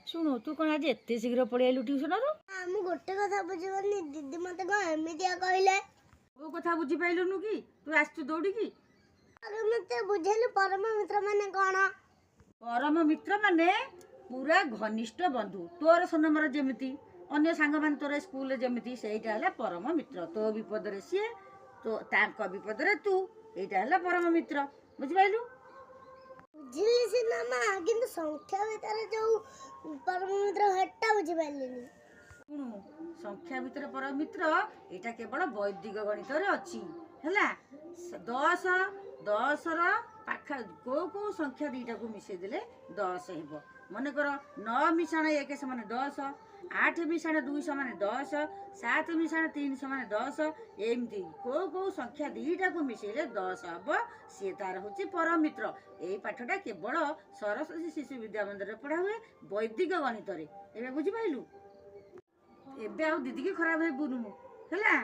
ଶୁଣୁ, ତୁ କ'ଣ ଆଜି ଏତେ ଶୀଘ୍ର ପଳେଇ ଆଇଲୁ ଟ୍ୟୁସନରୁ? ମୁଁ ଗୋଟେ କଥା ବୁଝିପାରୁନି ଦିଦି, ମତେ କଣ ଏମିତିଆ କହିଲେ? କୋଉ କଥା ବୁଝିପାରିଲୁନୁ କି ତୁ ଆସିଛୁ ଦୌଡ଼ିକି? ଆରେ ମତେ ବୁଝେଇଲୁ ପରମ ମିତ୍ର ମାନେ କଣ? ପରମ ମିତ୍ର ମାନେ ପୁରା ଘନିଷ୍ଠ ବନ୍ଧୁ। ତୋର ସନମର ଯେମିତି, ଅନ୍ୟ ସାଙ୍ଗମାନେ ତୋର ସ୍କୁଲରେ ଯେମିତି, ସେଇଟା ହେଲା ପରମ ମିତ୍ର। ତୋ ବିପଦରେ ସିଏ, ତୋ ତାଙ୍କ ବିପଦରେ ତୁ, ଏଇଟା ହେଲା ପରମ ମିତ୍ର। ବୁଝିପାରିଲୁ? ବୁଝିଲି ସିନା ମା, କିନ୍ତୁ ସଂଖ୍ୟା ଭିତରେ ଯୋଉ ପରମ ମିତ୍ର ହେଟା ବୁଝିପାରିଲିନି। ଶୁଣୁ, ସଂଖ୍ୟା ଭିତରେ ପରମ ମିତ୍ର ଏଇଟା କେବଳ ବୈଦିକ ଗଣିତରେ ଅଛି। ହେଲା, 10, 10ର ପାଖ କୋଉ କୋଉ ସଂଖ୍ୟା 2ଟାକୁ ମିଶେଇ ଦେଲେ 10 ହେବ। ମନେକର 9 ମିଶାଣ 1 ସମାନ 10, 8 ମିଶାଣ 2 ସମାନ 10, 7 ମିଶାଣ 3 ସମାନ 10। ଏମିତି କୋଉ କୋଉ ସଂଖ୍ୟା 2ଟାକୁ ମିଶେଇଲେ 10 ହବ, ସିଏ ତାର ହଉଛି ପରମ ମିତ୍ର। ଏଇ ପାଠଟା କେବଳ ସରସ୍ୱତୀ ଶିଶୁ ବିଦ୍ୟା ମନ୍ଦିରରେ ପଢା ହୁଏ ବୈଦିକ ଗଣିତରେ। ଏବେ ବୁଝିପାରିଲୁ? ଏବେ ଆଉ ଦିଦିକି ଖରାପ ହେବୁନୁ, ହେଲା?